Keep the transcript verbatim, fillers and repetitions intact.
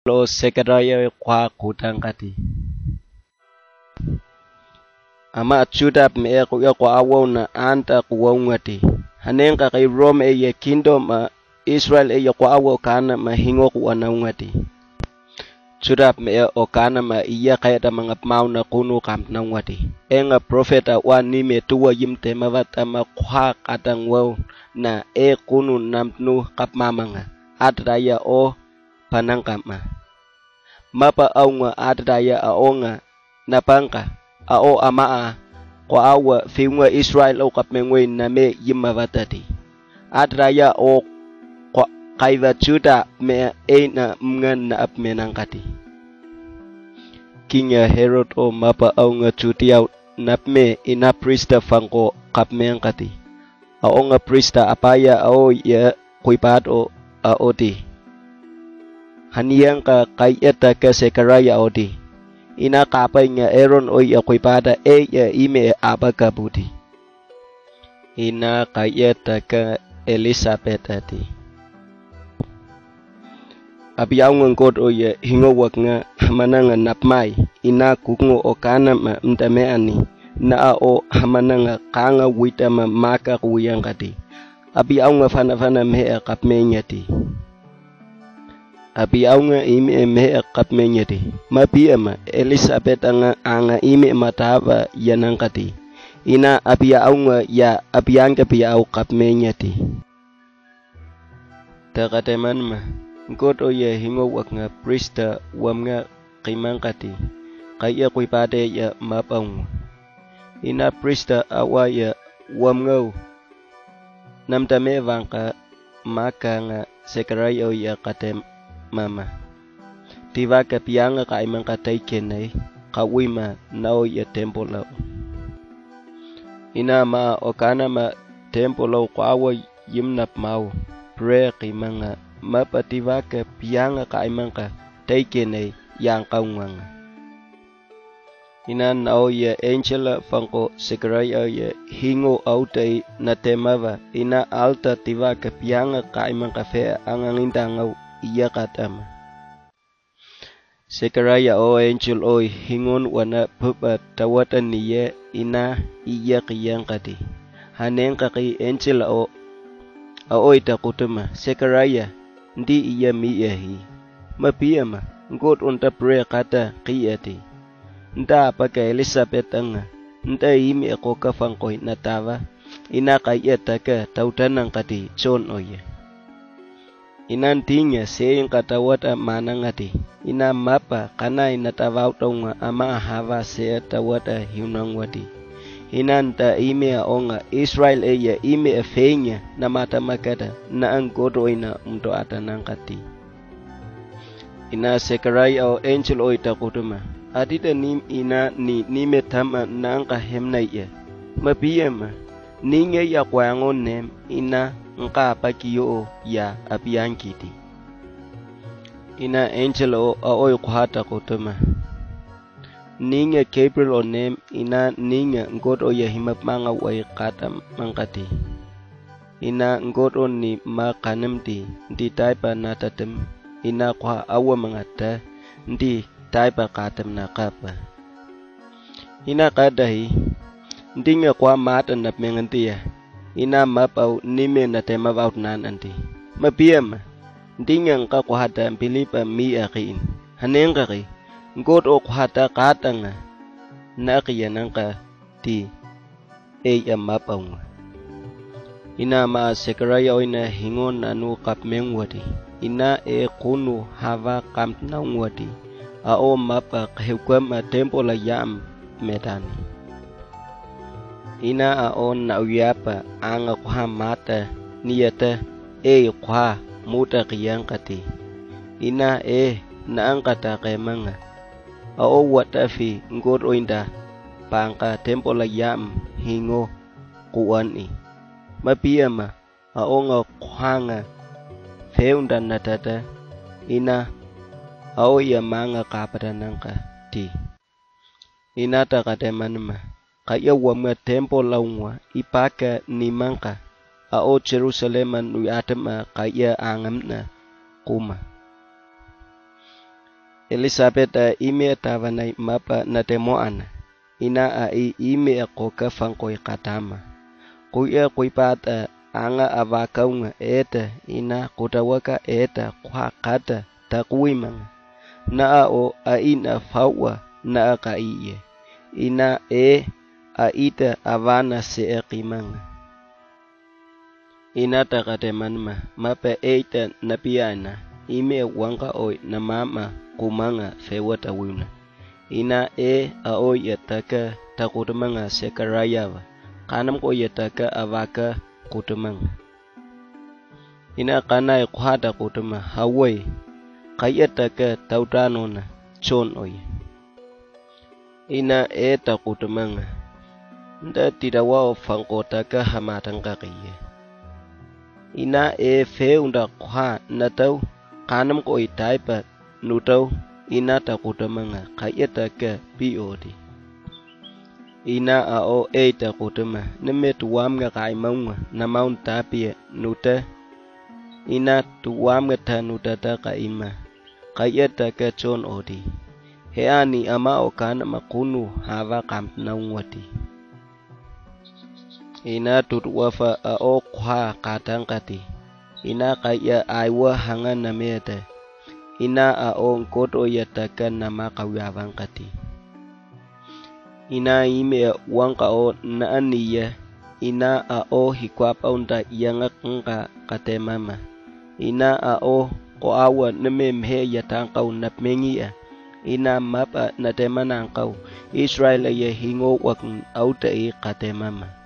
Lo Sekaraia kwa kutan kati. Ama chuda me e ku ya kwa awo na anta kuwa ngati. Hanen ka kai Rome e ye kingdom a Israel e ye kwa awo kana ma hingo kuwa na ngati. Chuda me e o kana ma iya kaya da mangap mau na kunu kam na ngati. Enga profeta wa ni me tuwa yim te mavata ma kwa kata ngwau na e kunu namtnu kap mamanga. Atraya o panangkama. Mapa aunga atraya aonga napangka ao amaa kwa awa fiunga Israel au kapmengwe name yima vatati. Atraya o kwa kaiva chuta me eina mngan na apmenangkati. Kinga Herod o mapa aunga chutiau napme ina prista fanko kapmengkati. Aonga prista apaya ao ya kuipat o aoti. Haniang ka kayeta ka Sekaraia oti. Ina kapai nga Aaron o ya kuipata e ya ime apa kabuti. Ina kayeta ka Elizabeth ati. Abiaunga ngot o ya hingo wak nga hamananga napmai. Ina kukungo o kana ma mtameani. Na o hamananga kanga wita ma maka kuyangati. Abi aunga fana fana mehe a kap menyati. Abi aunga imi e mehe a kap menyati. Ma pia ma Elizabeth anga anga imi e matava yanangkati. Ina abi aunga ya abi anga pia au kap menyati. Takateman ma ngot o ya hingo wak nga prista wam nga kimangkati. Kaya kuipate ya map aunga. Ina prista awa ya wam ngau. Namtame vangka maka nga Sekaraia o ya kate mama. Tiva ka pianga ka imang ka taikenai ka wima nao ya tempo lau. Ina ma okana ma tempo lau kwa awa yimnap mau. Pre ki manga mapa tiva ka pianga ka imang ka taikenai yang kaunganga. Ina nao ya angela fanko Sekaraia ya hingo autai na temava ina alta tiva ka pianga ka imang ka fea anganginda ngau iya katama. Sekaraia o angel oi hingon wana pupa tawata niye ina iya kiyangkati. Hanengkaki angela o aoi takutuma Sekaraia ndi iya miyahi. Mapiyama ngot unta pre kata kiyati. Nta apaka Elizabeth anga nta imi akoka fangkoi natava. Ina kaya taka tautanang kati chon oye. Ina ntinya seing katawata manangati. Ina mapa kana ina tavautonga ama ahava sea tawata hiunangwati. Ina nta imi aonga Israel eya imi afenya na mata makata na angoto ina mto atanangkati. Ina Sekaraia o angel o ita kutuma. Atita nim ina ni nime tama na anka hemna iya. Mapiyama ninge ya kwango nem ina nka apakiyo o ya apiankiti. Ina angel o aoi kuhata kutuma. Ninge Gabriel o nem ina ninge ngot o ya himapmanga wai kata mangkati. Ina ngot o ni ma kanem di ndi taipa natatem ina kwa awa mangata ndi taipa katem na kapa. Ina kadahi ndinga kwa mata nap mengantia ina mapau nime na tema vaut nan anti. Mapiyama ndinga nka kwa hata mbilipa mi akin. Hanengari ngot o kwa hata katanga na akiya nangka ti e ya map aunga. Ina ma Sekaraia o ina hingon anu kap mengwati. Ina e kunu hava kamp naungwati. A o map a kahikwam a tempo la yam metani. Ina a o na uyapa anga kuha mata niyata e kuha muta kiyangkati. Ina e na angkata kemanga. A o wata fi ngot o inda pangka tempo la yam hingo kuan i. Mapiyama a o nga kuhanga feunda natata ina a o ya manga kapata nangka ti. Ina ta katemanma kaya wamnga tempo laungwa ipaka ni mangka a o Jerusalem an uyatama kaya angamna kuma. Elisabeta ime tavanai mapa natemoana. Ina a i ime a koka fangkoi katama. Kui a kui pata anga avakaunga eta ina kutawaka eta kwa kata takuimanga. Na a o a ina faua na a ka iye. Ina e a ita avana se a kimanga. Ina ta ka te manma, ma pe eita na piana, ime wanka oi na mama kumanga fewa ta wina. Ina e a oi ya taka ta kutumanga Sekarayava, kanam ko ya taka avaka kutumanga. Ina kana e kuhata kutuma hawai, kaya taka tautanona, chon oi. Ina e ta kutumanga. Nda tirawa o fanko taka hamatan kakiye. Ina e fe unda kuha natau kanam ko itaipa nutau ina ta kutumanga kaya taka pi odi. Ina a o e ta kutuma neme tuwam nga kaimaunga na maun tapia nuta. Ina tuwam nga ta nuta ta kaima. Kaya taka chon odi. He ani ama o kana makunu hava kamp na ungwati. Ina tutwafa a o kuha katangkati. Ina kaya aiwa hanga na meta. Ina a o nkot o ya taka na ma kawyavan kati. Ina ime wanka o na aniya. Ina a o hikwapa unda yanga kanka kate mama. Ina a o ko awa neme mhe ya tanka o na pmengia. Ina mapa na te mananka o Israel ya hingo wakn auta i kate mama.